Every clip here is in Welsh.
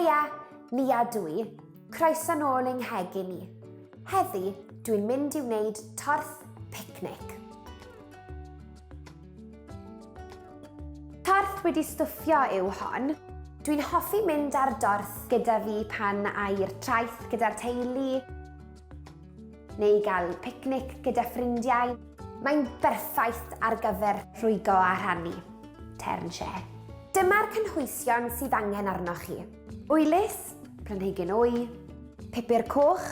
Heia, Nia dw i. Croeso nôl i'n nghegin i. Heddi, dwi'n mynd i wneud torth picnic. Torth wedi stwffio yw hon. Dwi'n hoffi mynd ar dorth gyda fi pan a i'r traeth gyda'r teulu, neu gael picnic gyda ffrindiau. Mae'n berffaith ar gyfer rhwygo a rhannu. Tern share. Dyma'r cynhwysion sydd angen arnoch chi. Wylus, planhigyn wy, pupur coch,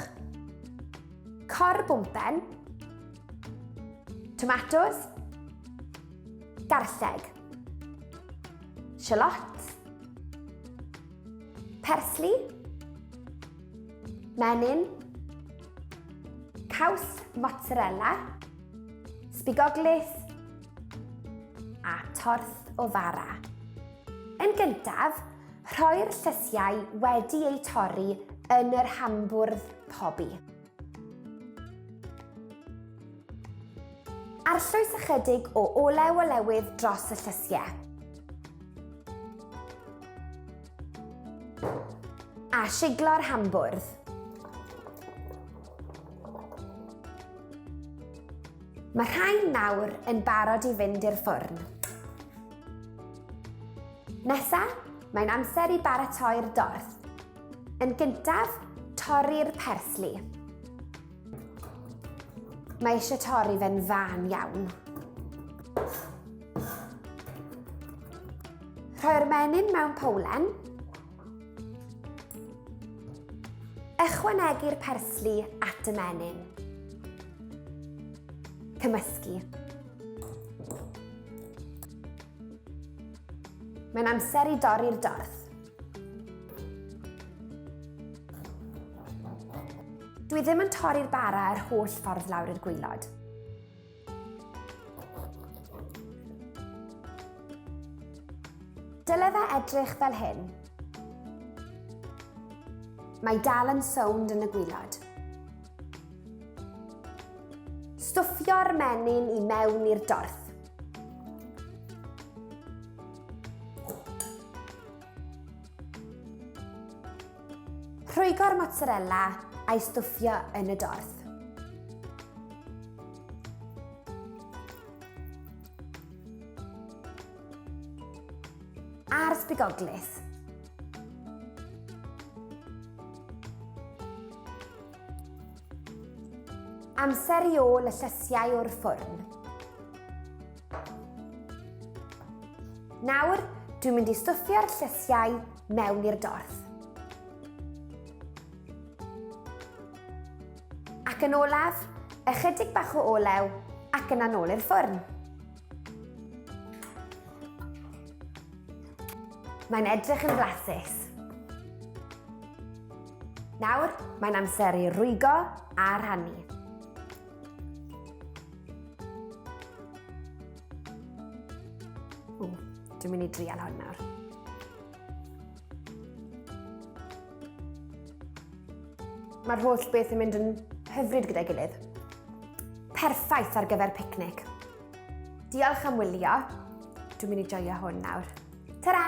cor bwmpen, tomatos, garlleg, shalot, persli, menyn, caws mozzarella, sbigoglys a torth o fara. Yn gyntaf, rhoi'r llysiau wedi eu torri yn yr hambwrdd pobi. Arllwys ychydig o olew olewydd dros y llysiau. A siglo'r hambwrdd. Mae rhain nawr yn barod i fynd i'r ffwrn. Nesa, mae'n amser i baratoi'r dorth. Yn gyntaf, torri'r persli. Mae eisiau torri fe'n fân iawn. Rhoi'r menyn mewn powlen. Ychwanegu'r persli at y menyn. Cymysgu. Mae'n amser i dorri'r dorth. Dwi ddim yn torri'r bara yr holl ffordd lawr i'r gwaelod. Dyle fe edrych fel hyn. Mae dal yn sownd yn y gwylod. Stwffio'r menyn i mewn i'r dorth. Rhwygo'r mozzarella a'i stwffio yn y dorth. A'r sbigoglys. Amser i ôl y llysiau o'r ffwrn. Nawr, dwi'n mynd i stwffio'r llysiau mewn i'r dorth. Ac yn olaf, ychydig bach o olew ac yna nôl i'r ffwrn. Mae'n edrych yn flasus. Nawr, mae'n amser i rwygo a rhannu. Ww, dwi'n mynd i drial hwn nawr. Mae'r holl beth yn mynd yn hyfryd gyda'i gilydd. Perffaith ar gyfer picnic. Diolch am wylio. Dwi'n mynd i joio hwn nawr. Ta-ra!